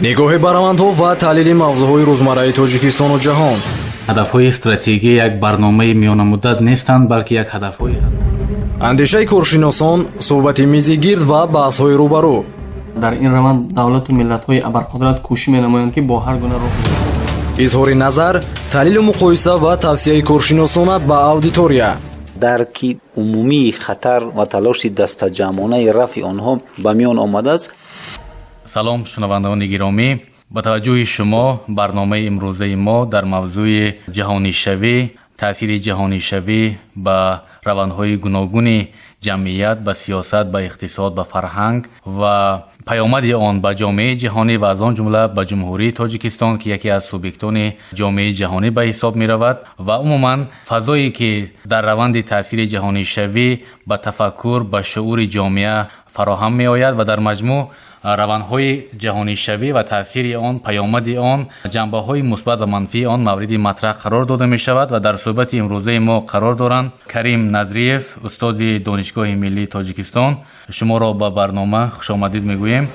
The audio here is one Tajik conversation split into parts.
Нигоҳи ба равандҳо ва таҳлили мавзӯъҳои рӯзмарраи Тоҷикистону ҷаҳон. Ҳадафҳои стратегӣ як барномаи миёнамуддат нестанд, балки як ҳадафҳои Андешаи коршиносон, суҳбати мизи гирд ва баҳсҳои рӯбарӯ. Дар ин раванд давлату миллатҳои абарқудрат кӯшиш менамоянд, ки бо ҳар гуна роҳ Изҳори назар, таҳлилу муқоиса ва тавсияи коршиносона ба аудитория. Дарки умумии хатар ва талоши дастаҷамъонаи рафъи онҳо ба миён омадааст. Салом, шунавандагони гиромӣ! Ба таваҷҷӯҳи шумо барномаи имрӯзаи мо дар мавзӯи ҷаҳонишавӣ, таъсири ҷаҳонишавӣ ба равандҳои гуногуни ҷамъият, ба сиёсат, ба иқтисод, ба фарҳанг ва паёмади он ба ҷомеаи ҷаҳонӣ ва аз он ҷумла ба Ҷумҳурии Тоҷикистон, ки яке аз субъектони ҷомеаи ҷаҳонӣ ба ҳисоб меравад, ва умуман фазое, ки дар раванди таъсири ҷаҳонишавӣ ба тафаккур, ба шуури ҷомеа фароҳам меояд ва дар маҷмӯъ равандҳои ҷаҳонишавӣ ва таъсири он, паёмади он, ҷанбаҳои мусбат ва манфии он мавриди матраҳ қарор дода мешавад. Ва дар суҳбати имрӯзаи мо қарор доранд Карим Назриев, устоди Донишгоҳи миллии Тоҷикистон. Шуморо ба барнома хушомадид мегӯем.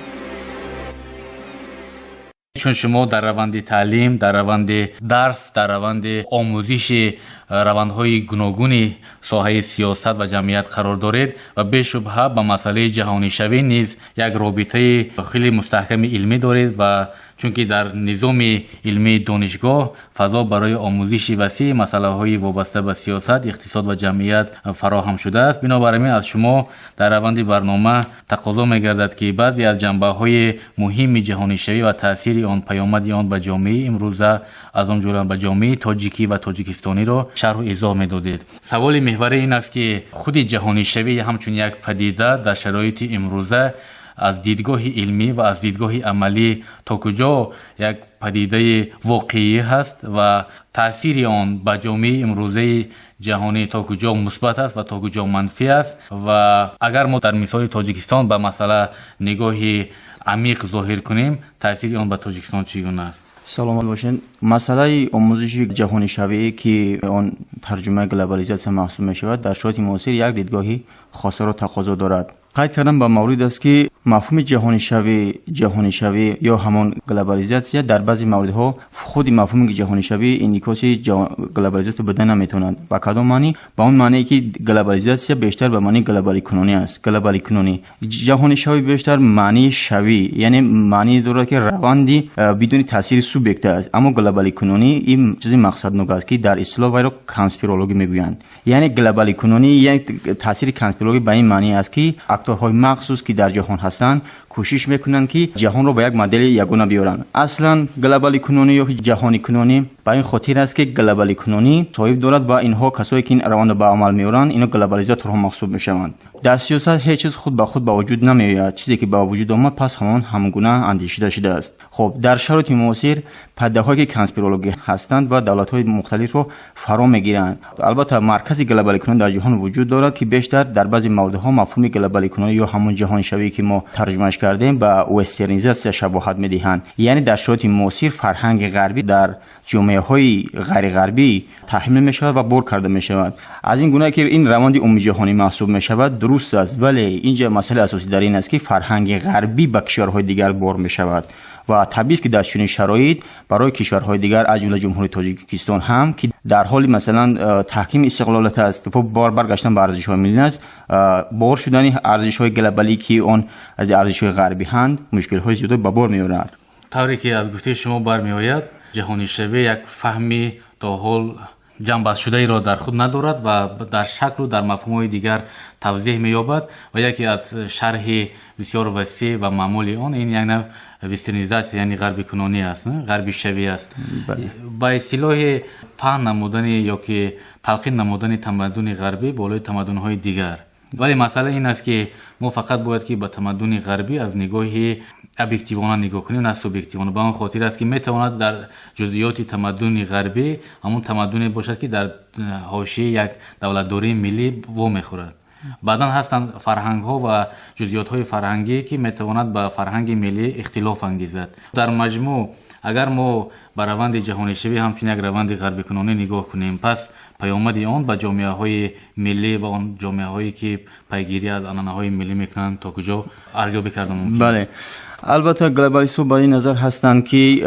Чун шумо дар раванди таълим, дар раванди дарс, дар раванди омӯзиши равандҳои гуногуни соҳаи сиёсат ва ҷамъият қарор доред ва бешубҳа ба масъалаи ҷаҳонишавӣ низ як робитаи хеле мустаҳками илмӣ доред, ва чунки дар низоми илмии донишгоҳ фазо барои омӯзиши васеи масъалаҳои вобаста ба сиёсат, иқтисод ва ҷамъият фароҳам шудааст, бинобар ин аз шумо дар раванди барнома тақозо мегардад, ки баъзе аз ҷанбаҳои муҳими ҷаҳонишавӣ ва таъсири он, паёмади он ба ҷомеаи имрӯза, аз он ҷумла ба ҷомеаи тоҷикӣ ва тоҷикистониро шарҳу изоҳ медодед. Саволи меҳварӣ ин аст, ки худи ҷаҳонишавӣ ҳамчун як падида дар шароити имрӯза аз дидгоҳи илмӣ ва аз дидгоҳи амалӣ то куҷо як падидаи воқеӣ ҳаст ва таъсири он ба ҷомеаи имрӯзаи ҷаҳонӣ то куҷо мусбат аст ва то куҷо манфӣ аст? Ва агар мо дар мисоли Тоҷикистон ба масъала нигоҳи амиқ зоҳир кунем, таъсири он ба Тоҷикистон чӣ гуна аст? Саломат бошед. Масъалаи омӯзиши ҷаҳонишавӣ, ки он тарҷумаи глобализатсия маҳсуб мешавад, дар шароити муосир як дидгоҳи хосаро тақозо дорад. Қайд кардан ба маврид аст, ки мафҳуми ҷаҳонишавӣ ё ҳамон глобализатсия дар баъзе мавридҳо худи мафҳуми ҷаҳонишавӣ инъикоси глобализатсия буда наметавонад. Ба кадом маънӣ? Ба он маъне, ки глобализатсия бештар ба маънии глобаликунонӣ аст. Глобаликунонӣ, ҷаҳонишавӣ бештар маънии шавӣ, яъне маъние дорад, ки раванди бидуни таъсири субъект аст. Аммо глобаликунонӣ ин чизи мақсаднок аст, ки дар истилоҳ вайро конспирологӣ мегӯянд. Яъне глобаликунонӣ, яъне таъсири конспирологӣ ба ин маъне аст, ки акторҳои махсус, ки дар ҷаҳон ҳастанд, кӯшиш мекунанд, ки ҷаҳонро ба як модели ягона биёранд. Аслан глобаликунонӣ ё ҷаҳоникунонӣ ба ин хотир аст, ки глобаликунонӣ соҳиб дорад ва инҳо, касое ки ин равандро ба амал меоранд, ино глобализаторҳо маҳсуб мешаванд. Дар сиёсат ҳеҷ чиз худ ба худ ба вуҷуд намеояд. Чизе ки ба вуҷуд омад, пас ҳамон ҳамгуна андешида шудааст. Хоб, дар шароити муосир падидаҳое, ки конспирологӣ ҳастанд ва давлатҳои мухталифро фаро мегиранд, албатта маркази глобаликунонӣ дар ҷаҳон вуҷуд дорад, ки бештар дар баъзе мавридҳо мафҳуми глобаликунонӣ ё ҳамон ҷаҳонишавӣ, ки мо тарҷумааш кардем, ба вестернизатсия шабоҳат медиҳанд. Яъне дар шароити муосир фарҳанги ғарбӣ дар ҷомеаҳои ғайриғарбӣ таҳмил мешавад ва бор карда мешавад. Аз ин гуна ки ин раванди умумиҷаҳонӣ маҳсуб мешавад, дуруст аст, вале инҷа масъалаи асосӣ дар ин аст, ки фарҳанги ғарбӣ ба кишварҳои дигар бор мешавад ва табиист, ки дар чунин шароит барои кишварҳои дигар, аз ҷумла Ҷумҳурии Тоҷикистон ҳам, ки дар ҳоли, масалан, таҳкими истиқлолият аст ва бор баргаштан ба арзишҳои миллӣ аст, бор шудани арзишҳои глобалӣ, ки он аз арзишҳои ғарбӣ ҳанд, мушкилҳои зиёде ба бор меорад. Тавре ки аз гуфтаи шумо бармеояд, ҷаҳонишавӣ як фаҳми то ҳол ҷамъбастшудаеро дар худ надорад ва дар шаклу дар мафҳумҳои дигар тавзеҳ меёбад. Ва яке аз шарҳи бисёр васеъ ва маъмули он ин як нав вестернизатсия, яъне ғарбикунонӣ аст, ғарбишавӣ аст, ба истилоҳи паҳн намудани ё ки талқин намудани тамаддуни ғарбӣ болои тамаддунҳои дигар. Вале масъала ин аст, ки мо фақат бояд ки ба тамаддуни ғарбӣ аз нигоҳи объективона нигоҳ кунем, на субъективона. Ба он хотир аст, ки метавонад дар ҷузъиёти тамаддуни ғарбӣ ҳамон тамаддуне бошад, ки дар ҳошияи як давлатдории миллӣ вомехӯрад. Баъдан ҳастанд фарҳангҳо ва ҷузъиётҳои фарҳангӣ, ки метавонад ба фарҳанги миллӣ ихтилоф ангезад. Дар маҷмӯъ, агар мо ба раванди ҷаҳонишавӣ ҳамчун як раванди ғарбикунонӣ нигоҳ кунем, пас паёмади он ба ҷомеаҳои миллӣ ва он ҷомеаҳое, ки пайгирӣ аз анъанаҳои миллӣ мекунанд, то куҷо арзёбӣ карда мумкин? Бале, албатта, глобалистҳо ба ин назар ҳастанд, ки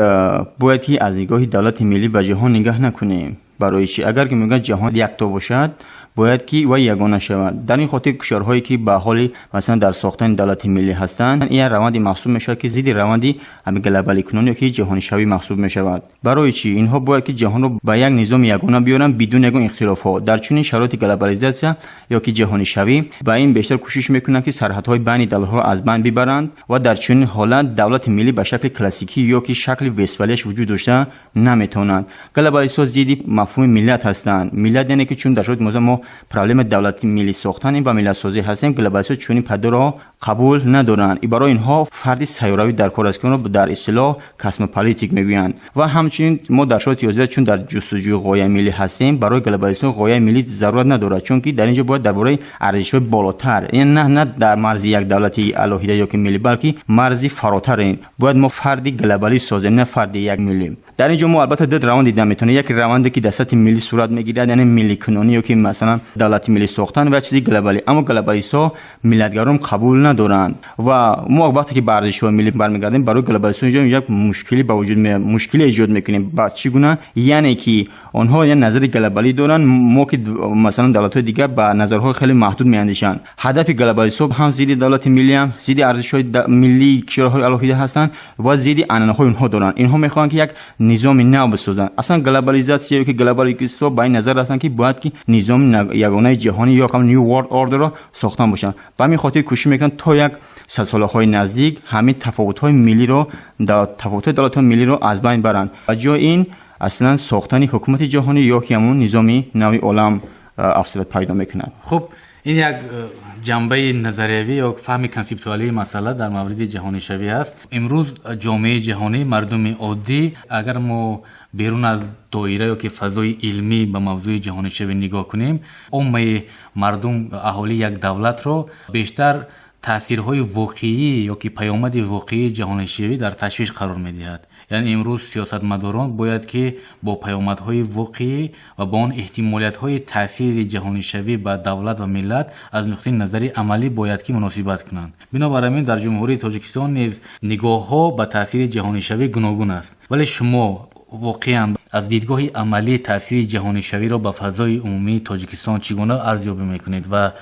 бояд ки аз нигоҳи давлати миллӣ ба ҷаҳон нигаҳ накунем. Барои чӣ? Агар ки мегӯяд ҷаҳон якто бошад, бояд ки вай ягона шавад. Дар ин хотир кишварҳое, ки ба ҳоли масалан дар сохтани давлати миллӣ ҳастанд, ин як раванди маҳсуб мешавад, ки зидди раванди ҳами глобаликунонӣ ё ки ҷаҳонишавӣ маҳсуб мешавад. Барои чӣ? Инҳо бояд ки ҷаҳонро ба як низоми ягона биёранд, бидуни ягон ихтилофҳо. Дар чунин шароити глобализатсия ё ки ҷаҳонишавӣ ба ин бештар кӯшиш мекунанд, ки сарҳадҳои байни давлатҳоро аз байн бибаранд ва дар чунин ҳолат давлати миллӣ ба шакли классикӣ ё ки шакли вестфалияш вуҷуд дошта наметавонанд. Глобалистҳо зидди мафҳуми миллат ҳастанд. Миллат, яъне ки чун дар шароити муозира мо проблемаи давлати миллӣ сохтанем ва миллатсозӣ ҳастем, глобалистҳо чунин падидаро қабул надоранд. Барои инҳо фарди сайёравӣ дар кор аст, ки онро дар истилоҳ космополитик мегӯянд. Ва ҳамчунин мо дар шароити ҳозира, чун дар ҷустуҷӯи ғояи миллӣ ҳастем, барои глобалистҳо ғояи миллӣ зарурат надорад, чунки дар ин ҷо бояд дар бораи арзишҳои болотар, яъне на дар марзи як давлати алоҳида ё ки миллӣ, балки марзи фаротар. Бояд мо фарди глобалӣ созем, на фарди як миллӣ. Дар ин ҷо мо албатта ду раванд дида метавонем: яке раванде, ки дар сатҳи миллӣ сурат мегирад, яъне милликунонӣ ё ки масалан давлати миллӣ сохтан, ва чизи глобалӣ. Аммо глобалистҳо миллатгароро қабул надоранд. Ва мо вақте ки ба арзишҳои миллӣ бармегардем, барои глобалистҳо инҷо як мушкилӣ ба вуҷуд меояд, мушкиле эҷод мекунем. Ба чӣ гуна? Яъне ки онҳо як назари глобалӣ доранд, мо ки масалан давлатҳои дигар ба назарҳои хеле маҳдуд меандешанд. Ҳадафи глобалистҳо ҳам зидди давлати миллиам, зидди арзишҳои миллии кишварҳои алоҳида ҳастанд ва зидди анъанаҳои онҳо доранд. Инҳо мехоҳанд, ки як низоми нав бисозанд. Аслан глобализатсия ё ки глобалистҳо ба ин назар ҳастанд, ки бояд ки низоми ягонаи ҷаҳонӣ ё ҳам New World Order ро сохтан бошанд. Ба ҳамин хотир кӯшиш мекунанд, то як садсолаҳои наздик ҳамин тафовутҳои миллиро, тафовутҳои давлатҳои миллиро аз байн баранд ва ҷои ин аслан сохтани ҳукумати ҷаҳонӣ ё ки ҳамон низоми нави олам афзалият пайдо мекунад. Хуб, ин як ҷанбаи назариявӣ ё фаҳми консептуалии масъала дар мавриди ҷаҳонишавӣ аст. Имрӯз ҷомеаи ҷаҳонӣ, мардуми оддӣ, агар мо берун аз доира ё ки фазои илмӣ ба мавзӯи ҷаҳонишавӣ нигоҳ кунем, оммаи мардум, аҳолии як давлатро бештар таъсирҳои воқеӣ ё ки паёмади воқеии ҷаҳонишавӣ дар ташвиш қарор медиҳад. Яъне имрӯз сиёсатмадорон бояд ки бо паёмадҳои воқеӣ ва бо он эҳтимолиятҳои таъсири ҷаҳонишавӣ ба давлат ва миллат аз нуқтаи назари амалӣ бояд ки муносибат кунанд. Бинобар ҳамин дар Ҷумҳурии Тоҷикистон низ нигоҳҳо ба таъсири ҷаҳонишавӣ гуногун аст. Вале шумо воқеан аз дидгоҳи амалӣ таъсири ҷаҳонишавиро ба фазои умумии Тоҷикистон чӣ гуна арзёбӣ мекунед ва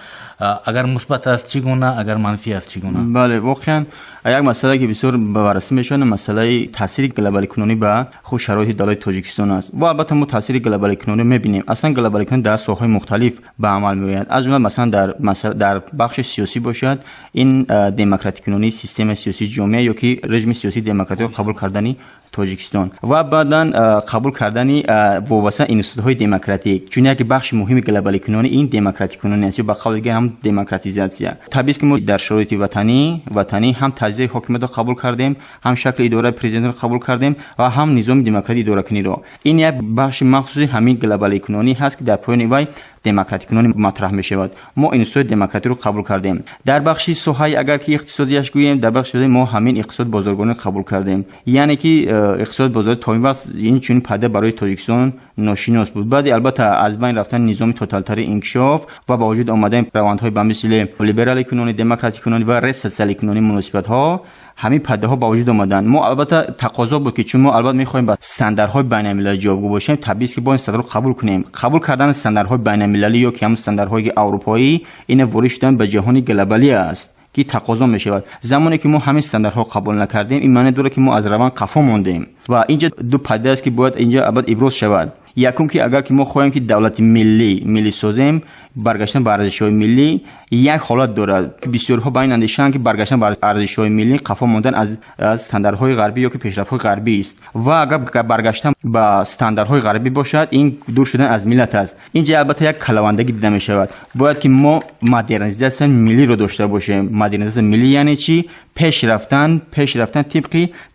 агар мусбат аст, чӣ гуна, агар манфӣ аст, чӣ гуна? Бале, воқеан як масъалае, ки бисёр баррасӣ мешавад, масъалаи таъсири глобаликунонӣ ба худ шароити давлати Тоҷикистон аст. Ва албатта мо таъсири глобаликунонӣ мебинем. Аслан глобаликунонӣ дар соҳаҳои мухталиф ба амал меояд, аз ҷумла масалан дар бахши сиёсӣ бошад, ин демократикунонии системаи сиёсии ҷомеа ё ки режими сиёсии демократиро қабул кардани Тоҷикистон ва баъдан қабул кардани вобаста институтҳои демократик, чун як бахши муҳими глобаликунонӣ ин демократикунонӣ аст ё ба қавли дигар ҳам демократизатсия. Табиист, ки мо дар шароити ватанӣ ҳам таҷзияи ҳокимиятро қабул кардем, ҳам шакли идораи президентро қабул кардем ва ҳам низоми демократии идоракуниро. Ин як бахши махсуси ҳамин глобаликунонӣ ҳаст, ки дар поёни вай демократикунонӣ матраҳ мешавад. Мо институтҳои демократиро қабул кардем. Дар бахши соҳаи агар ки иқтисодияш гӯем, дар бахши мо ҳамин иқтисод бозоргониро қабул кардем, яъне ки иқтисоди бозорӣ то ин вақт ин чунин падида барои Тоҷикистон ношинос буд. Баъди албатта аз байн рафтани низоми тоталитарии инкишоф ва ба вуҷуд омадани равандҳои ба мисли либераликунонӣ, демократикунонӣ ва ресоциаликунонӣ муносибатҳо, ҳамин падидаҳо ба вуҷуд омаданд. Мо албатта тақозо буд, ки чун мо албатта мехоҳем ба стандартҳои байналмилалӣ ҷавобгӯ бошем, табиист, ки бояд стандартро қабул кунем. Қабул кардани стандартҳои байналмилалӣ ё ки ҳамон стандартҳои аврупоӣ, ин ворид шудан ба ҷаҳони глобалӣ аст, ки тақозо мешавад. Замоне ки мо ҳамин стандартҳо қабул накардем, ин маъне дорад, ки мо аз раванд қафо мондем. Ва инҷа ду падида аст, ки бояд инҷа албатта иброз шавад. Якум, ки агар ки мо хоҳем, ки давлати миллӣ созем, баргаштан ба арзишҳои миллӣ як ҳолат дорад, ки бисёриҳо ба ин андешаанд, ки баргаштан ба арзишҳои миллӣ қафо мондан аз стандартҳои ғарбӣ ё ки пешрафтҳои ғарбӣ аст. Ва агар баргаштан ба стандартҳои ғарбӣ бошад, ин дур шудан аз миллат аст. Инҷа албатта як калавандагӣ дида мешавад. Бояд ки мо модернизатсияи миллиро дошта бошем. Модернизатсияи миллӣ яъне чӣ? Пеш рафтан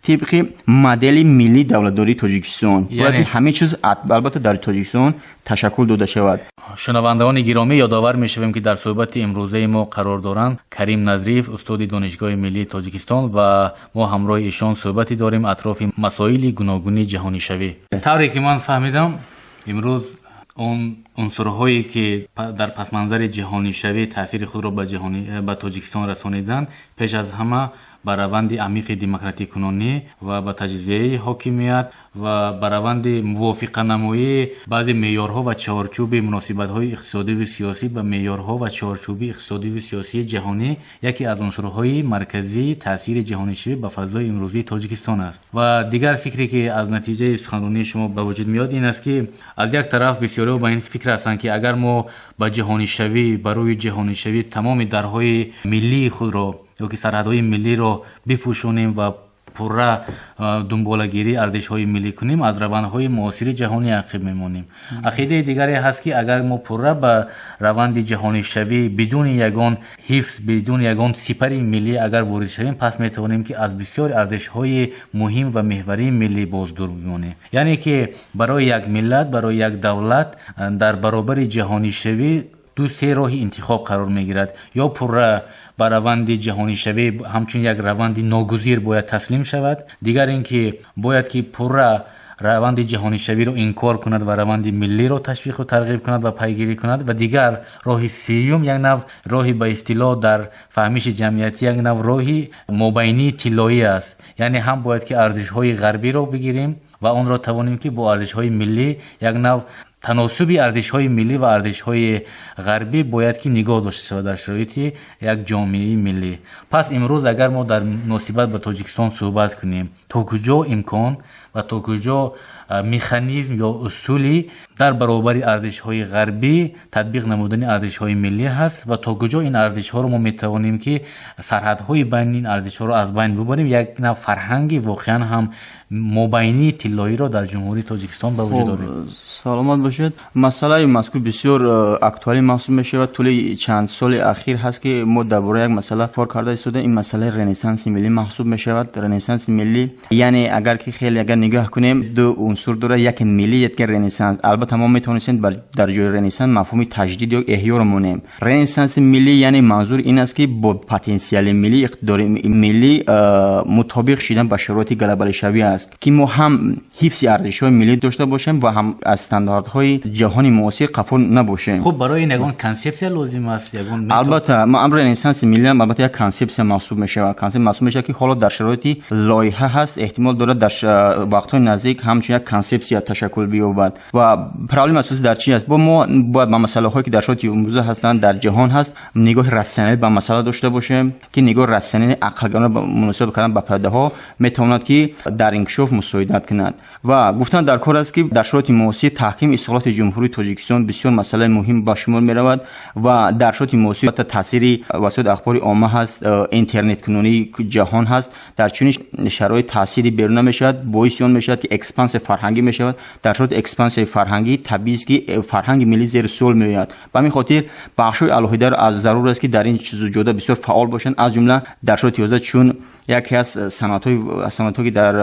тибқи модели миллии давлатдории Тоҷикистон. Бояд ки ҳамин чиз албатта. Албатта, дар Тоҷикистон ташаккул дода шавад. Шунавандагони гиромӣ, ёдовар мешавем, ки дар суҳбати имрӯзаи мо қарор доранд Карим Назриев, устоди Донишгоҳи миллии Тоҷикистон, ва мо ҳамроҳи эшон суҳбате дорем атрофи масоили гуногуни ҷаҳонишавӣ. Тавре ки ман фаҳмидам, имрӯз он унсурҳое, ки дар пасманзари ҷаҳонишавӣ таъсири худро ба Тоҷикистон расониданд, пеш аз ҳама ба раванди амиқи демократикунонӣ ва ба таҷзияи ҳокимият ва ба раванди мувофиқанамоии баъзе меъёрҳо ва чаҳорчӯби муносибатҳои иқтисодиву сиёсӣ ба меъёрҳо ва чаҳорчӯби иқтисодиву сиёсии ҷаҳонӣ яке аз унсурҳои марказии таъсири ҷаҳонишавӣ ба фазои имрӯзии Тоҷикистон аст. Ва дигар фикре, ки аз натиҷаи суханронии шумо ба вуҷуд меояд, ин аст, ки аз як тараф бисёриҳо ба ин фикр ҳастанд, ки агар мо ба ҷаҳонишавӣ, ба рӯи ҷаҳонишавӣ тамоми дарҳои миллии худро ё ки сарҳадҳои миллиро бипӯшонем ва пурра дунболагирии арзишҳои миллӣ кунем, аз равандҳои муосири ҷаҳонӣ ақиб мемонем. Ақидаи дигаре ҳаст, ки агар мо пурра ба раванди ҷаҳонишавӣ бидуни ягон ҳифз, бидуни ягон сипари миллӣ агар ворид шавем, пас метавонем, ки аз бисёри арзишҳои муҳим ва меҳварии миллӣ боз дур бимонем. Яъне ки барои як миллат, барои як давлат дар баробари ҷаҳонишавӣ ду се роҳи интихоб қарор мегирад: ё пурра ба раванди ҷаҳонишавӣ ҳамчун як раванди ногузир бояд таслим шавад, дигар ин ки бояд ки пурра раванди ҷаҳонишавиро инкор кунад ва раванди миллиро ташвиқу тарғиб кунад ва пайгирӣ кунад, ва дигар роҳи сеюм, як нав роҳи ба истилоҳ дар фаҳмиши ҷамъиятӣ як нав роҳи мобайнии тиллоӣ аст, яъне ҳам бояд ки арзишҳои ғарбиро бигирем ва онро тавонем, ки бо арзишҳои миллӣ як нав таносуби арзишҳои миллӣ ва арзишҳои ғарбӣ бояд ки нигоҳ дошта шавад дар шароити як ҷомеаи миллӣ. Пас имрӯз агар мо дар муносибат ба Тоҷикистон суҳбат кунем, то куҷо имкон ва то куҷо механизм ё усули дар баробари арзишҳои ғарбӣ татбиқ намудани арзишҳои миллӣ ҳаст ва то куҷо ин арзишҳоро мо метавонем, ки сарҳадҳои байни ин арзишҳоро аз байн бубарем, як нав фарҳанги воқеан ҳам мобайнии тиллоиро дар Ҷумҳурии Тоҷикистон ба вуҷуд орем? Саломат бошед. Масъалаи мазкур бисёр актуалӣ маҳсуб мешавад. Тӯли чанд соли ахир ҳаст, ки мо дар бораи як масъала кор карда истодаем. Ин масъалаи ренессанси миллӣ маҳсуб мешавад. Ренессанси миллӣ, яъне агар ки хеле агар нигоҳ кунем, ду унсур дорад: яке миллӣ, яке ренессанс. Албатта, мо метавонистем дар ҷои ренессанс мафҳуми таҷдид ё эҳёро монем. Ренессанси миллӣ, яъне манзур ин аст, ки бо потенсиали миллӣ, иқтидори миллӣ мутобиқ шидан ба шароити глобалишавӣ аст, ки мо ҳам ҳифзи арзишҳои миллӣ дошта бошем ва ҳам аз стандартҳои ҷаҳони муосир қафо набошем. Хуб, барои ин ягон консепсия лозим аст, ягон? Албатта, амри ренессанси миллӣ ҳам албатта як консепсия маҳсуб мешавад. Консепсия маҳсуб мешавад, ки ҳоло дар шароити лоиҳа ҳаст, эҳтимол дорад дар вақтҳои наздик ҳамчун як консепсия ташаккул биёбад. Ва проблема асосӣ дар чи аст? Бо мо бояд ба масъалаҳое, ки дар шароити имрӯза ҳастанд, дар ҷаҳон ҳаст, нигоҳи ратсионалӣ ба масъала дошта бошем, ки нигоҳи ратсионалӣ, ақлгарона муносибат кардан ба падидаҳо метавонад, ки дар инкишоф мусоидат кунад. Ва гуфтан дар кор аст, ки дар шароити муосир таҳкими истиқлолияти Ҷумҳурии Тоҷикистон бисёр масъалаи муҳим ба шумор меравад. Ва дар шароити муосир таъсири васоити ахбори омма ҳаст, интернеткунонии ҷаҳон ҳаст. Дар чунин шароит таъсири беруна мешавад, боиси он мешавад, ки экспансияи фарҳангӣ мешавад. Дар шароити экспансияи фарҳангӣ табиист, ки фарҳанги миллӣ зери суол меояд. Ба ҳамин хотир бахшҳои алоҳидаро аз зарур аст, ки дар ин ҷода бисёр фаъол бошанд. Аз ҷумла дар шароити ҳозира, чун яке аз саноатҳое, ки дар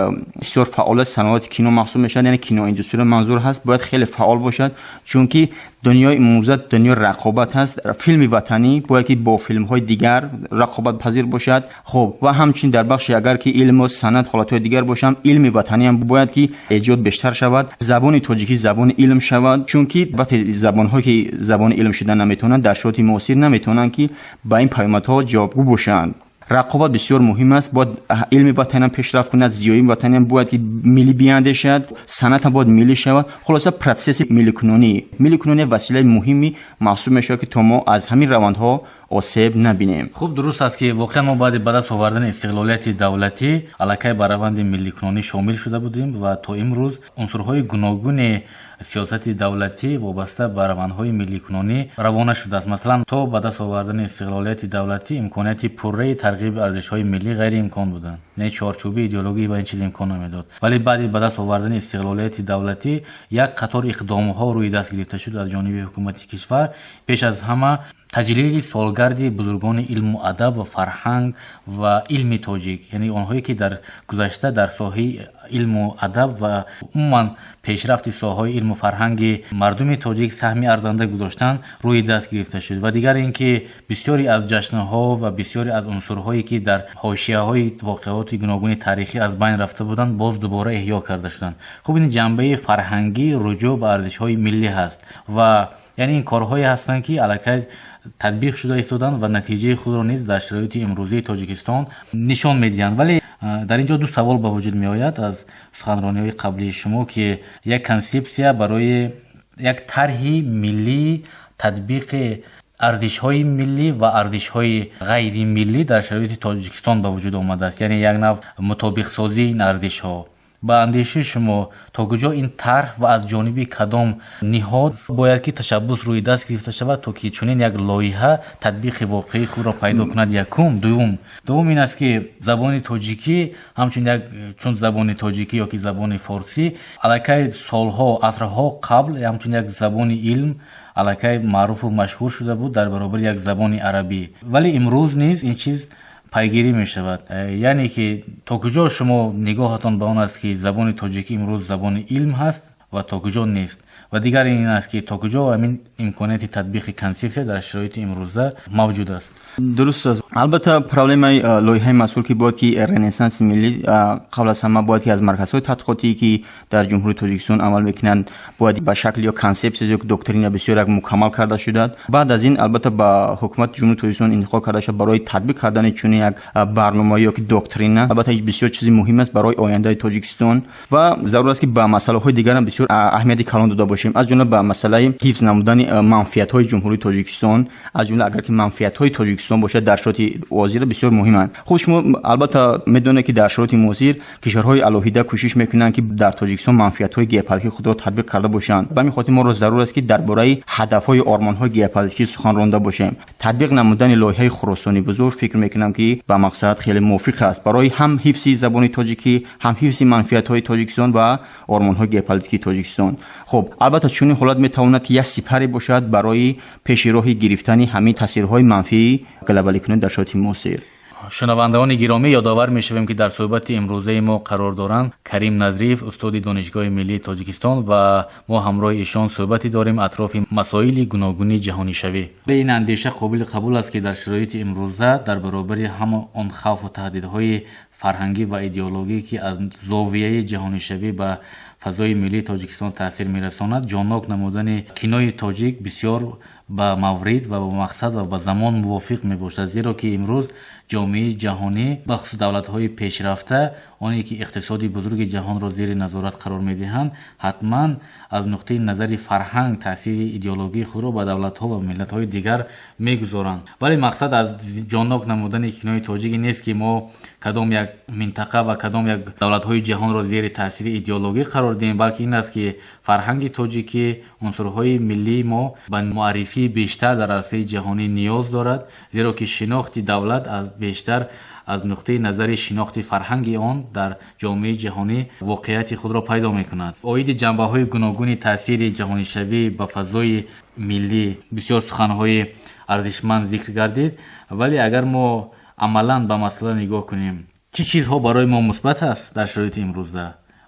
бисёр фаъол аст, саноати кино маҳсуб мешавад, яъне киноиндустрия манзур ҳаст, бояд хеле фаъол бошад, чунки дунёи имрӯза дунёи рақобат ҳаст. Филми ватанӣ бояд ки бо филмҳои дигар рақобатпазир бошад. Хуб, ва ҳамчунин дар бахши агар ки илму санъат, ҳолатҳои дигар бошам, илми ватанӣ ҳам бояд ки эҷод бештар шавад, забони тоҷикӣ забони илм шавад, чунки вақте забонҳое, ки забони илм шуда наметавонанд, дар шароити муосир наметавонанд, ки ба ин паёмадҳо ҷавобгӯ бошанд. Рақобат бисёр муҳим аст. Бояд илми ватаниам пешрафт кунад, зиёии ватаниам бояд ки миллӣ биандешад, санъатам бояд миллӣ шавад. Хулоса, процесси милликунонӣ, милликунонӣ василаи муҳими маҳсуб мешавад, ки то мо аз ҳамин равандҳо осеб набинем. Хуб, дуруст аст, ки воқеан мо баъди ба даст овардани истиқлолияти давлатӣ аллакай ба раванди милликунонӣ шомил шуда будем ва то имрӯз унсурҳои гуногуни сиёсати давлатӣ вобаста ба равандҳои милликунонӣ равона шудааст. Масалан, то ба даст овардани истиқлолияти давлатӣ имконияти пурраи тарғиби арзишҳои миллӣ ғайриимкон буданд, яъне чорчӯби идеологӣ ба ин чиз имкон намедод. Вале баъди ба даст овардани истиқлолияти давлатӣ як қатор иқдомҳо рӯи даст гирифта шуд аз ҷониби ҳукумати кишвар. Пеш аз ҳама Таҷлили солгарди бузургони илму адаб ва фарҳанг ва илми тоҷик, яъне онҳое ки дар гузашта дар соҳаи илму адаб ва умуман пешрафти соҳаҳои илму фарҳанги мардуми тоҷик саҳми арзанда гузоштанд, рӯи даст гирифта шуд. Ва дигар ин ки бисёре аз ҷашнҳо ва бисёре аз унсурҳое ки дар ҳошияҳои воқеоти гуногуни таърихӣ аз байн рафта буданд, боз дубора эҳё карда шуданд. Хуб, ин ҷанбаи фарҳангӣ руҷӯъ ба арзишҳои миллӣ ҳаст ва яъне ин корҳое ҳастанд, ки аллакай татбиқ шуда истоданд ва натиҷаи худро низ дар шароити имрӯзии Тоҷикистон нишон медиҳанд. Вале дар ин ҷо ду савол ба вуҷуд меояд аз суханрониҳои қаблии шумо, ки як консепсия барои як тарҳи миллии татбиқи арзишҳои миллӣ ва арзишҳои ғайримиллӣ дар шароити Тоҷикистон ба вуҷуд омадааст, яъне як нав мутобиқсозии ин арзишҳо. Ба андешаи шумо, то куҷо ин тарҳ ва аз ҷониби кадом ниҳод бояд ки ташаббус рӯи даст гирифта шавад, то ки чунин як лоиҳа татбиқи воқеии худро пайдо кунад? Якум. Дуюм ин аст, ки забони тоҷикӣ ҳамчун як, чун забони тоҷикӣ ё ки забони форсӣ аллакай солҳо, асрҳо қабл ҳамчун як забони илм аллакай маъруфу машҳур шуда буд дар баробари як забони арабӣ, вале имрӯз низ ин чиз пайгирӣ мешавад. Яъне ки то куҷо шумо нигоҳатон ба он аст, ки забони тоҷикӣ имрӯз забони илм ҳаст ва то куҷо нест? Ва дигар ин аст, ки то куҷо ҳамин имконияти татбиқи консепсия дар шароити имрӯза мавҷуд аст? Дуруст аст. Албатта, проблемаи лоиҳаи мазкур, ки бояд ки Ренессанси миллӣ, қабл аз ҳама бояд ки аз марказҳои тадқиқотӣ, ки дар Ҷумҳурии Тоҷикистон амал мекунанд, бояд ба шакли ё консепсия ё доктрина бисёр як мукаммал карда шудад. Баъд аз ин, албатта, ба ҳукумати Ҷумҳурии Тоҷикистон интиқол карда шуд барои татбиқ кардани чунин як барнома ё ки доктрина. Албатта, бисёр чизи муҳим аст барои ояндаи Тоҷикистон ва зарур аст, ки ба масъалаҳои дигарам бисёр аҳамияти калон дода бошем, аз ҷумла ба масъалаи ҳифз намудани манфиатҳои Ҷумҳурии Тоҷикистон. Аз ҷумла, агар ки манфиатҳои Тоҷикистон бошад, дар шароити ҳозира бисёр муҳиманд. Хуб, шумо албатта медонед, ки дар шароити муосир кишварҳои алоҳида кӯшиш мекунанд, ки дар Тоҷикистон манфиатҳои геополитикии худро татбиқ карда бошанд. Ба ҳамин хотир моро зарур аст, ки дар бораи ҳадафҳои ормонҳои геополитикӣ сухан ронда бошем. Татбиқ намудани лоиҳаи Хуросони бузург, фикр мекунам, ки ба мақсад хеле мувофиқ аст барои ҳам ҳифзи забони тоҷикӣ, ҳам ҳифзи манфиатҳои Тоҷикистон ва ормонҳои геополитикии Тоҷикистон. Хуб, албатта, чунин ҳолат метавонад, ки як сипаре бошад барои пеши роҳи гирифтани ҳамин таъсирҳои манфии глобаликунӣ дар шароити муосир. Шунавандагони гиромӣ, ёдовар мешавем, ки дар суҳбати имрӯзаи мо қарор доранд Карим Назриев, устоди Донишгоҳи миллии Тоҷикистон, ва мо ҳамроҳи эшон суҳбате дорем атрофи масоили гуногуни ҷаҳонишавӣ. Ин андеша қобили қабул аст, ки дар шароити имрӯза дар баробари ҳама он хавфу таҳдидҳои фарҳангӣ ва идеологӣ, ки аз зовияи ҷаҳонишавӣ ба фазои миллии Тоҷикистон таъсир мерасонад, ҷоннок намудани кинои тоҷик бисёр ба маврид ва ба мақсад ва ба замон мувофиқ мебошад, зеро ки имрӯз ҷомеаи ҷаҳонӣ, бахусус давлатҳои пешрафта, оне ки иқтисоди бузурги ҷаҳонро зери назорат қарор медиҳанд, ҳатман аз нуқтаи назари фарҳанг таъсири идеологии худро ба давлатҳо ва миллатҳои дигар мегузоранд. Вале мақсад аз ҷоннок намудани кинои тоҷик ин нест, ки мо кадом як минтақа ва кадом як давлатҳои ҷаҳонро зери таъсири идеологӣ қарор диҳем, балки ин аст, ки фарҳанги тоҷикӣ, унсурҳои миллии мо ба муаррифии бештар дар арсаи ҷаҳонӣ ниёз дорад, зеро ки шинохти давлат аз бештар аз нуқтаи назари шинохти фарҳанги он дар ҷомеаи ҷаҳонӣ воқеияти худро пайдо мекунад. Оиди ҷанбаҳои гуногуни таъсири ҷаҳонишавӣ ба фазои миллӣ бисёр суханҳои арзишманд зикр гардид, вале агар мо амалан ба масъала нигоҳ кунем, чӣ чизҳо барои мо мусбат аст дар шароити имрӯза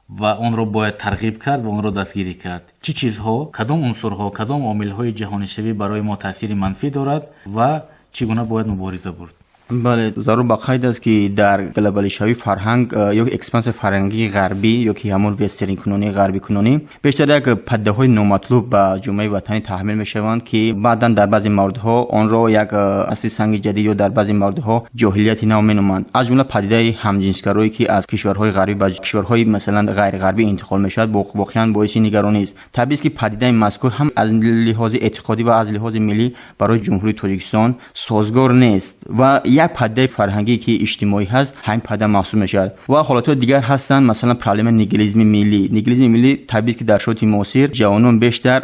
ва онро бояд тарғиб кард ва онро дастгирӣ кард? Чӣ чизҳо, кадом унсурҳо, кадом омилҳои ҷаҳонишавӣ барои мо таъсири манфӣ дорад ва чӣ гуна бояд мубориза бурд? Бале, зарур ба қайд аст, ки дар глобалишавии фарҳанг ё экспансияи фарҳангии ғарбӣ ё ки ҳамон вестернкунонӣ, ғарбикунонӣ бештар як падидаҳои номатлуб ба ҷомеаи ватанӣ таҳмил мешаванд, ки баъдан дар баъзе мавридҳо онро як асри санги ҷадид ё дар баъзе мавридҳо ҷоҳилияти нав меноманд. Аз ҷумла падидаи ҳамҷинсгароӣ, ки аз кишварҳои ғарбӣ ба кишварҳои, масалан, ғайриғарбӣ интиқол мешавад, воқеан боиси нигаронист. Табиист, ки падидаи мазкур ҳам аз лиҳози эътиқодӣ ва аз лиҳози миллӣ барои Ҷумҳурии Тоҷикистон созгор нест ва як падидаи фарҳангие, ки иҷтимоӣ ҳаст, ҳамин падида маҳсуб мешавад. Ва ҳолатҳои дигар ҳастанд, масалан, проблемаи нигилизми миллӣ. Нигилизми миллӣ, табиист, ки дар шароити муосир ҷавонон бештар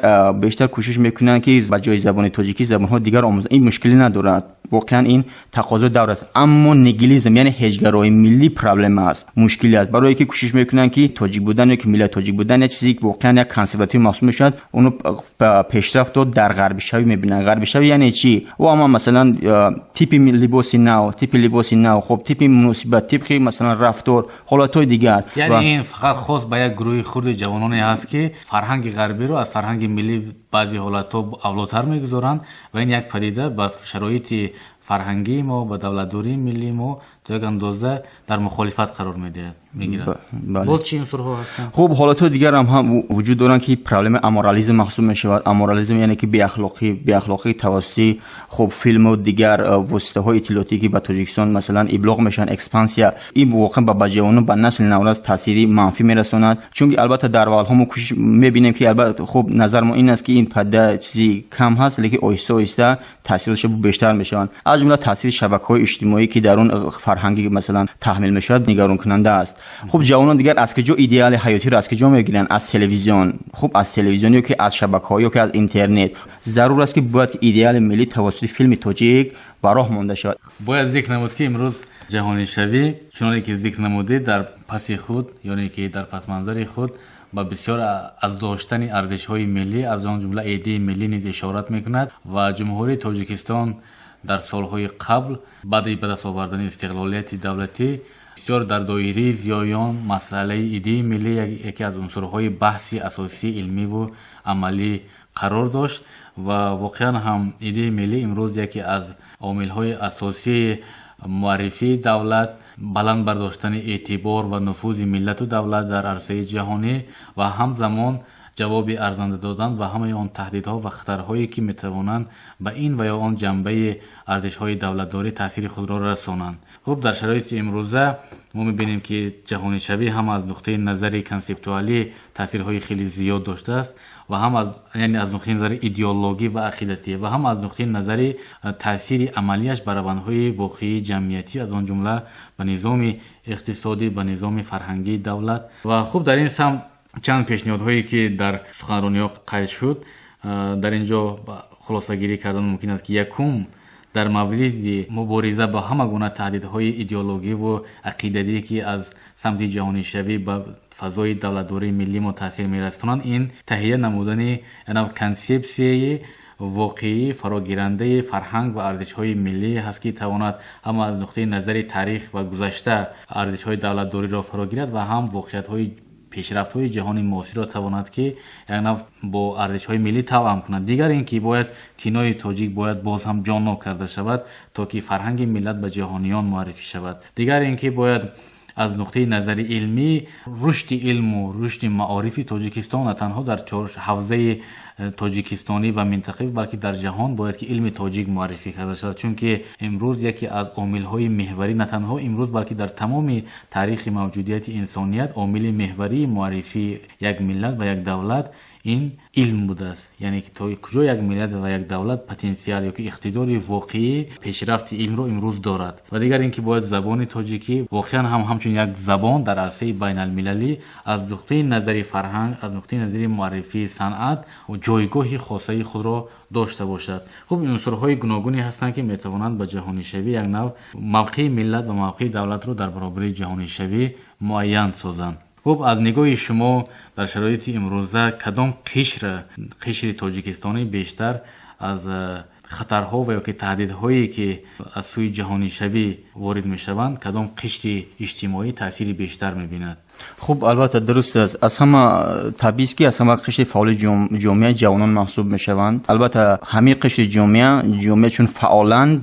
кӯшиш мекунанд, ки ба ҷои забони тоҷикӣ забонҳои дигар омӯзанд. Ин мушкилӣ надорад. Воқеан ин тақозои давр аст. Аммо нигилизм, яъне ҳеҷгароии миллӣ, проблема аст, мушкилӣ аст, барое ки кӯшиш мекунанд, ки тоҷик будан ё ки миллат тоҷик будан як чизе воқеан як консерватив маҳсуб мешавад, оно пешрафтро дар ғарбишавӣ мебинанд. Ғарбишавӣ яъне чӣ? О ама масалан типи либоси нав, типи либоси нав, хоб, типи муносибат, типи масалан рафтор, ҳолатҳои дигар. Яъне ин фақат хос ба як гурӯҳи хурди ҷавононе ҳаст, ки фарҳанги ғарбиро аз фарҳанги миллӣ баъзе ҳолатҳо авлотар мегузоранд, ва ин як падида ба шароити фарҳангии мо, ба давлатдории миллии мо то як андоза дар мухолифат қарор медиҳад, мегирад. Боз чӣ унсурҳо ҳастанд? Хуб, ҳолатҳои дигар ҳам вуҷуд доранд, ки проблемаи аморализм маҳсуб мешавад. Аморализм яъне ки беахлоқӣ, беахлоқӣ тавассути, хуб, филму дигар воситаҳои иттилоотӣ, ки ба Тоҷикистон масалан иблоғ мешаванд, экспансия. Ин воқеан ба ҷавонон, ба насли наврас таъсири манфӣ мерасонад, чунки албатта дар аввалҳо мо кӯшиш мебинем, ки албатта, хуб, назар мо ин аст, ки ин падида чизи кам ҳаст, лекин оҳиста оҳиста таъсироташ бештар мешаванд. Аз ҷумла таъсири шабакаҳои иҷтимоӣ, ки дар он фарҳангӣ масалан таҳмил мешавад, нигаронкунанда аст. Хуб, ҷавонон дигар аз куҷо идеали ҳаётиро аз куҷо мегиранд? Аз телевизион, хуб, аз телевизион ё ки аз шабакаҳо ё ки аз интернет. Зарур аст, ки бояд идеали миллӣ тавассути филми тоҷик ба роҳ монда шавад. Бояд зикр намуд, ки имрӯз ҷаҳонишавӣ, чуноне ки зикр намудед, дар паси худ, ёне ки дар пасманзари худ ба бисёр аз доштани арзишҳои миллӣ, аз он ҷумла идеи миллӣ низ ишорат мекунад. Ва Ҷумҳурии Тоҷикистон дар солҳои қабл, баъди ба даст овардани истиқлолияти давлатӣ, бисёр дар доираи зиёён масъалаи идеи миллӣ яке аз унсурҳои баҳси асосии илмиву амалӣ қарор дошт. Ва воқеан ҳам идеи миллӣ имрӯз яке аз омилҳои асосии муаррифии давлат, баланд бардоштани эътибор ва нуфузи миллату давлат дар арсаи ҷаҳонӣ ва ҳамзамон ҷавоби арзанда додан ба ҳамаи он таҳдидҳо ва хатарҳое, ки метавонанд ба ин ва ё он ҷанбаи арзишҳои давлатдорӣ таъсири худро расонанд. Хуб, дар шароити имрӯза мо мебинем, ки ҷаҳонишавӣ ҳам аз нуқтаи назари консептуалӣ таъсирҳои хеле зиёд доштааст ва ҳам аз, яъне аз нуқтаи назари идеологӣ ва ақидатӣ, ва ҳам аз нуқтаи назари таъсири амалиаш ба равандҳои воқеии ҷамъиятӣ, аз он ҷумла ба низоми иқтисодӣ, ба низоми фарҳангии давлат. Ва хуб, дар ин самт чанд пешниҳодҳое, ки дар суханрониҳо қайд шуд, дар ин ҷо хулосагирӣ кардан мумкин аст, ки якум, дар мавриди мубориза ба ҳама гуна таҳдидҳои идеологиву ақидавӣ, ки аз самти ҷаҳонишавӣ ба фазои давлатдории миллӣ мо таъсир мерасонанд, ин таҳия намудани нав консепсияи воқеӣ, фарогирандаи фарҳанг ва арзишҳои миллӣ ҳаст, ки тавонад ҳам аз нуқтаи назари таърих ва гузашта арзишҳои давлатдориро фаро гирад ва ҳам воқеиятҳои пешрафтҳои ҷаҳони муосирро тавонад, ки як нав бо арзишҳои миллӣ тавъам кунад. Дигар ин ки бояд кинои тоҷик бояд боз ҳам ҷоннок карда шавад, то ки фарҳанги миллат ба ҷаҳониён муаррифӣ шавад. Дигар ин ки бояд аз нуқтаи назари илмӣ рушди илму рушди маорифи Тоҷикистон на танҳо дар ҳавзаи тоҷикистонӣ ва минтақавӣ, балки дар ҷаҳон бояд ки илми тоҷик муаррифӣ карда шавад, чунки имрӯз яке аз омилҳои меҳварӣ, на танҳо имрӯз, балки дар тамоми таърихи мавҷудияти инсоният, омили меҳварии муаррифии як миллат ва як давлат ин илм будааст. Яъне ки то куҷо як миллат ва як давлат потенсиал ё ки иқтидори воқеии пешрафти илмро имрӯз дорад. Ва дигар ин ки бояд забони тоҷикӣ воқеан ҳам ҳамчун як забон дар арсаи байналмилалӣ аз нуқтаи назари фарҳанг, аз нуқтаи назари муаррифии санъат ҷойгоҳи хосаи худро дошта бошад. Хуб, унсурҳои гуногуне ҳастанд, ки метавонанд ба ҷаҳонишавӣ як нав мавқеи миллат ва мавқеи давлатро дар баробари ҷаҳонишавӣ муайян созанд. Хуб, аз нигоҳи шумо, дар шароити имрӯза кадом қишри тоҷикистонӣ бештар аз хатарҳо ва ё ки таҳдидҳое, ки аз сӯи ҷаҳонишавӣ ворид мешаванд, кадом қишри иҷтимоӣ таъсири бештар мебинад? Хуб, албатта, дуруст аст. Аз ҳама табиист, ки аз ҳама қишри фаъоли ҷомеа ҷавонон маҳсуб мешаванд. Албатта, ҳамин қишри ҷомеа чун фаъоланд,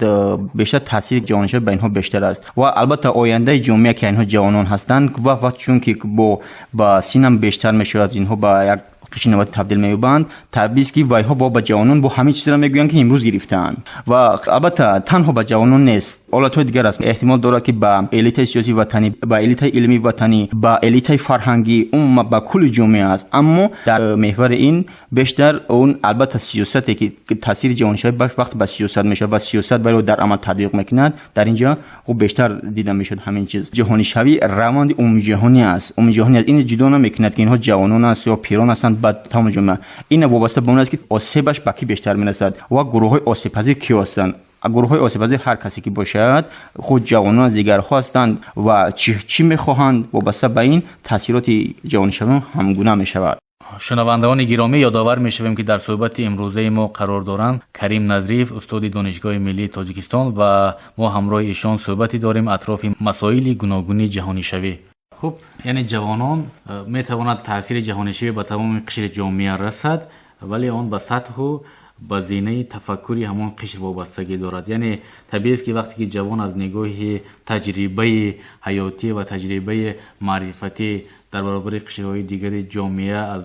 бештар таъсири ҷаҳонишавӣ ба инҳо бештар аст. Ва албатта ояндаи ҷомеа, ки инҳо ҷавонон ҳастанд, ва чунки бо ба синам бештар мешавад, инҳо ба як қишри навбатӣ табдил меёбанд. Табиист, ки вайҳо бо ба ҷавонон бо ҳамин чизро мегӯянд, ки имрӯз гирифтаанд. Ва албатта танҳо ба ҷавонон нест, ҳолатҳои дигар аст. Эҳтимол дорад, ки ба элитаи сиёсии ватанӣ, ба элитаи илмии ватанӣ, ба элитаи фарҳангӣ, умуман ба кулли ҷомеа аст. Аммо дар меҳвари ин бештар он албатта сиёсате, ки таъсири ҷаҳонишавӣ вақте ба сиёсат мешавад ва сиёсат барои дар амал татбиқ мекунад, дар ин ҷо хуб бештар дида мешавад ҳамин чиз. Ҷаҳонишавӣ раванди умумиҷаҳонӣ аст, умумиҷаҳонӣ аст. Ин ҷудо намекунад, ки инҳо ҷавонон аст ё пирон ҳастанд, ба тамоми ҷомеа. Ин вобаста ба он аст, ки осебаш ба кӣ бештар мерасад ва гурӯҳҳои осебпазир киё ҳастанд. Гурӯҳҳои осебпазир ҳар касе ки бошад, худ ҷавонон аз дигарҳо ҳастанд ва чӣ мехоҳанд, вобаста ба ин таъсироти ҷаҳонишавӣ ҳамгуна мешавад. Шунавандагони гиромӣ, ёдовар мешавем, ки дар суҳбати имрӯзаи мо қарор доранд Карим Назриев, устоди Донишгоҳи миллии Тоҷикистон, ва мо ҳамроҳи эшон суҳбате дорем атрофи масоили гуногуни ҷаҳонишавӣ. Хуб, яъне ҷавонон метавонад таъсири ҷаҳонишавӣ ба тамоми қишри ҷомеа расад, вале он ба сатҳу ба зинаи тафаккури ҳамон қишр вобастагӣ дорад. Яъне табиист, ки вақте ки ҷавон аз нигоҳи таҷрибаи ҳаётӣ ва таҷрибаи маърифатӣ дар баробари қишрҳои дигари ҷомеа аз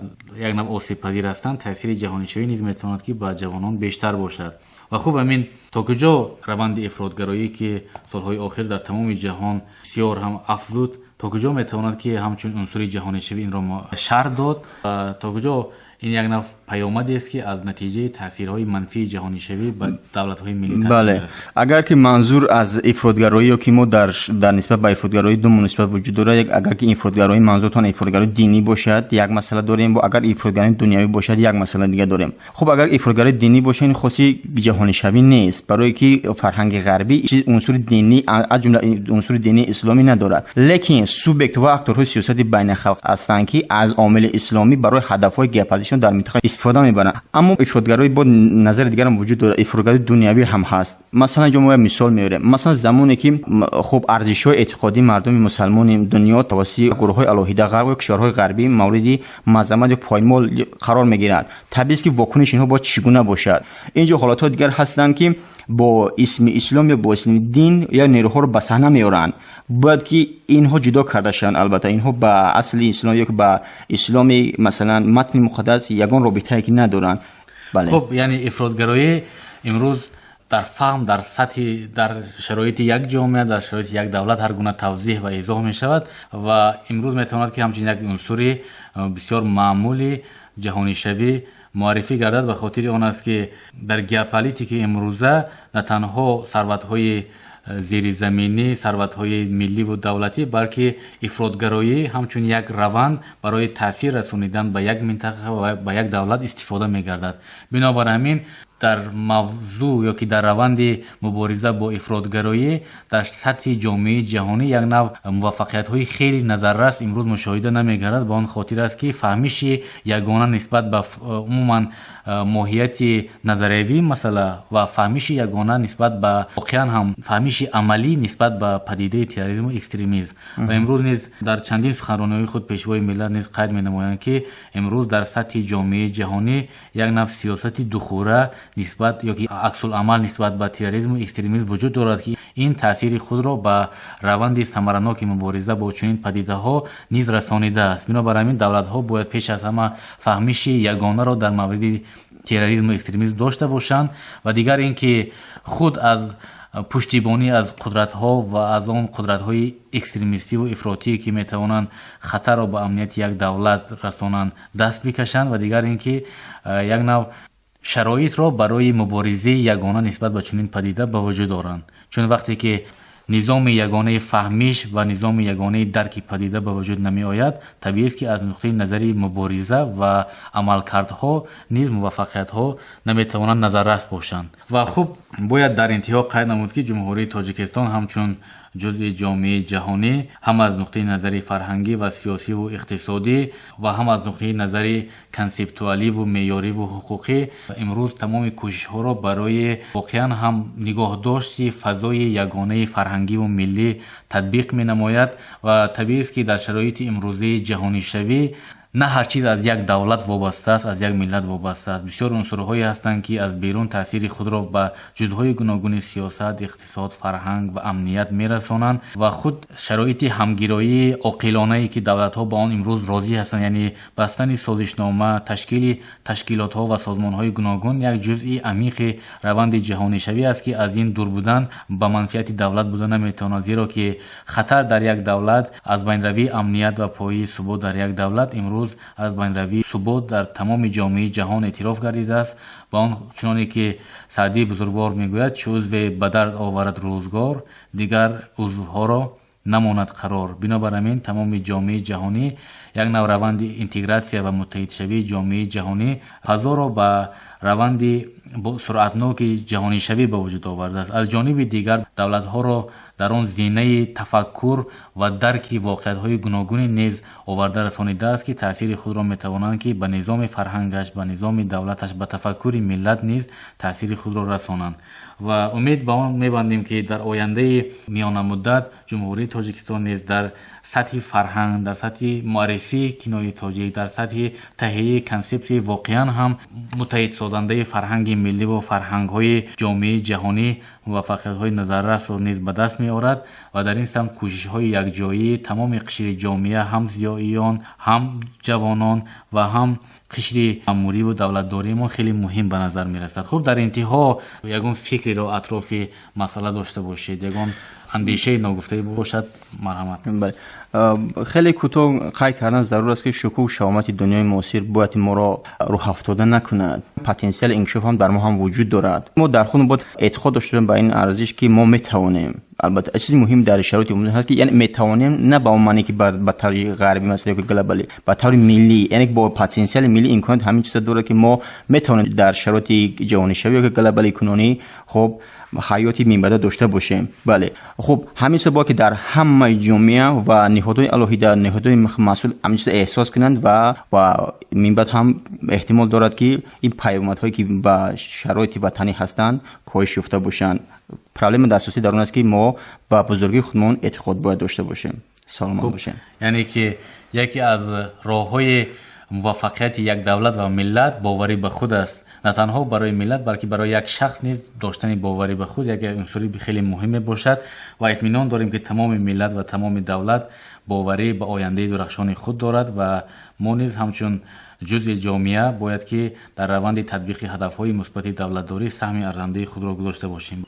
як навъ осебпазир ҳастанд, таъсири ҷаҳонишавӣ низ метавонад, ки ба ҷавонон бештар бошад. Ва хуб, ҳамин то куҷо раванди ифротгароӣ, ки солҳои охир дар тамоми ҷаҳон бисёр ҳам афзуд, то куҷо метавонад, ки ҳамчун унсури ҷаҳонишавӣ инро шарҳ дод ва то куҷо ин як навъ паёмадест, ки аз натиҷаи таъсирҳои манфии ҷаҳонишавӣ ба давлатҳои миллӣ таъсир Бале. мерасад? Агар ки манзур аз ифротгароӣ ё ки мо дар нисбат ба ифротгароӣ ду муносибат вуҷуд дорад. Як, агар ки ифротгароӣ манзуртон ифротгарои динӣ бошад, як масъала дорем, бо агар ифротгарои дунявӣ бошад, як масъала дига дорем. Хуб, агар ифротгарои динӣ бошад, ин хоси ҷаҳонишавӣ нест, барое ки фарҳанги ғарбӣ чиз унсури динӣ, аз ҷумла унсури динии исломӣ надорад, лекин субъект ва акторҳои сиёсати байналхалқ ҳастанд, ки аз омили исломӣ барои ҳадафҳои геополитикашон дар минтақа истифода мебаранд. Аммо ифротгароӣ бо назари дигарам вуҷуд дорад, ифротгарои дунявӣ ҳам ҳаст. Масалан, инҷо мо як мисол меорем. Масалан, замоне ки хуб, арзишҳои эътиқодии мардуми мусалмони дунё тавассути гурӯҳҳои алоҳида ғарб ё кишварҳои ғарбӣ мавриди мазаммат ё поймол қарор мегиранд, табиист, ки вокуниши инҳо бояд чӣ гуна бошад. Инҷо ҳолатҳои дигар ҳастанд, ки бо исми ислом ё бо исми дин ё нерӯҳоро ба саҳна меоранд. Бояд ки инҳо ҷудо карда шаванд. Албатта, инҳо ба асли ислом ё ки ба исломи, масалан, матни муқаддас ягон робитае ки надоранд. Бале. Хуб, яъне ифротгароӣ имрӯз дар фаҳм, дар сатҳи, дар шароити як ҷомеа, дар шароити як давлат ҳар гуна тавзеҳ ва эзоҳ мешавад ва имрӯз метавонад, ки ҳамчунин як унсури бисёр маъмули ҷаҳонишавӣ муаррифӣ гардад, ба хотири он аст, ки дар геополитики имрӯза на танҳо сарватҳои зеризаминӣ, сарватҳои милливу давлатӣ, балки ифротгароӣ ҳамчун як раванд барои таъсир расонидан ба як минтақа ва ба як давлат истифода мегардад. Бинобар ҳамин, дар мавзӯъ ё ки дар раванди мубориза бо ифротгароӣ дар сатҳи ҷомеаи ҷаҳонӣ як нав муваффақиятҳои хеле назаррас имрӯз мушоҳида намегардад, ба он хотир аст, ки фаҳмиши ягона нисбат ба умуман моҳияти назариявии масъала ва фаҳмиши ягона нисбат ба воқеан ҳам фаҳмиши амалӣ нисбат ба падидаи терроризму экстремизм. Ва имрӯз низ дар чандин суханрониҳои худ Пешвои миллат низ қайд менамоянд, ки имрӯз дар сатҳи ҷомеаи ҷаҳонӣ як нав сиёсати духура нисбат ё ки аксуламал нисбат ба терроризму экстремизм вуҷуд дорад, ки ин таъсири худро ба раванди самараноки мубориза бо чунин падидаҳо низ расонидааст. Бинобар ҳамин, давлатҳо бояд пеш аз ҳама фаҳмиши ягонаро дар мавриди терроризму экстремизм дошта бошанд ва дигар ин ки худ аз пуштибонӣ аз қудратҳо ва аз он қудратҳои экстремистиву ифротие, ки метавонанд хатарро ба амнияти як давлат расонанд, даст бикашанд ва дигар ин ки як нав шароитро барои муборизаи ягона нисбат ба чунин падида ба вуҷуд оранд, чун вақте ки низоми ягонаи фаҳмиш ва низоми ягонаи дарки падида ба вуҷуд намеояд, табиист, ки аз нуқтаи назари мубориза ва амалкардҳо низ муваффақиятҳо наметавонанд назаррас бошанд. Ва хуб, бояд дар интиҳо қайд намуд, ки Ҷумҳурии Тоҷикистон ҳамчун ҷузъи ҷомеаи ҷаҳонӣ ҳам аз нуқтаи назари фарҳангӣ ва сиёсиву иқтисодӣ ва ҳам аз нуқтаи назари консептуаливу меъёриву ҳуқуқӣ имрӯз тамоми кӯшишҳоро барои воқеан ҳам нигоҳдошти фазои ягонаи фарҳангиву миллӣ татбиқ менамояд. Ва табиист, ки дар шароити имрӯзаи ҷаҳонишавӣ на ҳар чиз аз як давлат вобаста аст, аз як миллат вобаста аст. Бисёр унсурҳое ҳастанд, ки аз берун таъсири худро ба ҷузъҳои гуногуни сиёсат, иқтисод, фарҳанг ва амният мерасонанд ва худ шароити ҳамгироии оқилонае, ки давлатҳо ба он имрӯз розӣ ҳастанд, яъне бастани созишнома, ташкили ташкилотҳо ва созмонҳои гуногун, як ҷузъи амиқи раванди ҷаҳонишавӣ аст, ки аз ин дур будан ба манфиати давлат буда наметавонад, зеро ки хатар дар як давлат, аз байнравии амният ва пояи субот дар як давлат имрӯз аз байнравии субот дар тамоми ҷомеаи ҷаҳон эътироф гардидааст. Ва он чуноне ки Саъдии бузургвор мегӯяд: «Чу узве ба дард оварад рӯзгор, дигар узвҳоро намонад қарор. Бинобар ҳамин тамоми ҷомеаи ҷаҳонӣ як нав раванди интегратсия ва муттаҳидшавии ҷомеаи ҷаҳонӣ фазоро ба раванди суръатноки ҷаҳонишавӣ ба вуҷуд овардааст. Аз ҷониби дигар давлатҳоро дар он зинаи тафаккур ва дарки воқеиятҳои гуногуни низ оварда расонидааст, ки таъсири худро метавонанд, ки ба низоми фарҳангаш, ба низоми давлаташ, ба тафаккури миллат низ таъсири худро расонанд. Ва умед ба он мебандем, ки дар ояндаи миёнамуддат Ҷумҳурии Тоҷикистон низ дар сатҳи фарҳанг, дар сатҳи муаррифии кинои тоҷик, дар сатҳи таҳияи консепсияи воқеан ҳам муттаҳидсозандаи фарҳанги миллӣ ва фарҳангҳои ҷомеаи ҷаҳонӣ муваффақиятҳои назаррасро низ ба даст меорад ва дар ин самт кӯшишҳои якҷоии тамоми қишри ҷомеа, ҳам зиёиён, ҳам ҷавонон ва ҳам қишри маъмуриву давлатдориимон хеле муҳим ба назар мерасад. Хуб, дар интиҳо ягон фикреро атрофи масъала дошта бошед, ягон андешаи ногуфтае бошад, марҳамат. Бале, хеле кӯтоҳ қайд кардан зарур аст, ки шукӯҳу шаҳомати дунёи муосир бояд моро рӯҳафтода накунад. Потенсиали инкишоф ҳам дар мо ҳам вуҷуд дорад. Мо дар худ бояд эътиқод дошта бошем ба ин арзиш, ки мо метавонем. Албатта, чизи муҳим дар шароити имрӯз ҳаст, ки яъне метавонем на ба он маъне, ки ба таври ғарбӣ, масалан, ё глобалӣ, ба таври миллӣ, яъне бо потенсиали миллӣ имконият ҳамин чиза дорад, ки мо метавонем дар шароити ҷаҳонишавӣ ё глобалии кунунӣ, хуб, ҳаёти минбаъда дошта бошем. Бале, хуб, ҳамин чиза бояд, ки дар ҳамаи ҷомеа ва ниҳодҳои алоҳида, ниҳодҳои масъул ҳамин чиза эҳсос кунанд ва минбаъд ҳам эҳтимол дорад, ки ин паёмадҳое, ки ба шароити ватанӣ ҳастанд, коҳиш ёфта бошанд. Проблема дар асосӣ дар он аст, ки мо ба бузургии худмон эътиқод бояд дошта бошем. Саломат бошем. Яъне ки яке аз роҳҳои муваффақияти як давлат ва миллат боварӣ ба худ аст. На танҳо барои миллат, балки барои як шахс низ доштани боварӣ ба худ як унсури хеле муҳим мебошад ва итминон дорем, ки тамоми миллат ва тамоми давлат боварӣ ба ояндаи дурахшони худ дорад ва мо низ ҳамчун ҷузъи ҷомеа бояд, ки дар раванди татбиқи ҳадафҳои мусбати давлатдорӣ саҳми арзандаи худро гузошта бошем.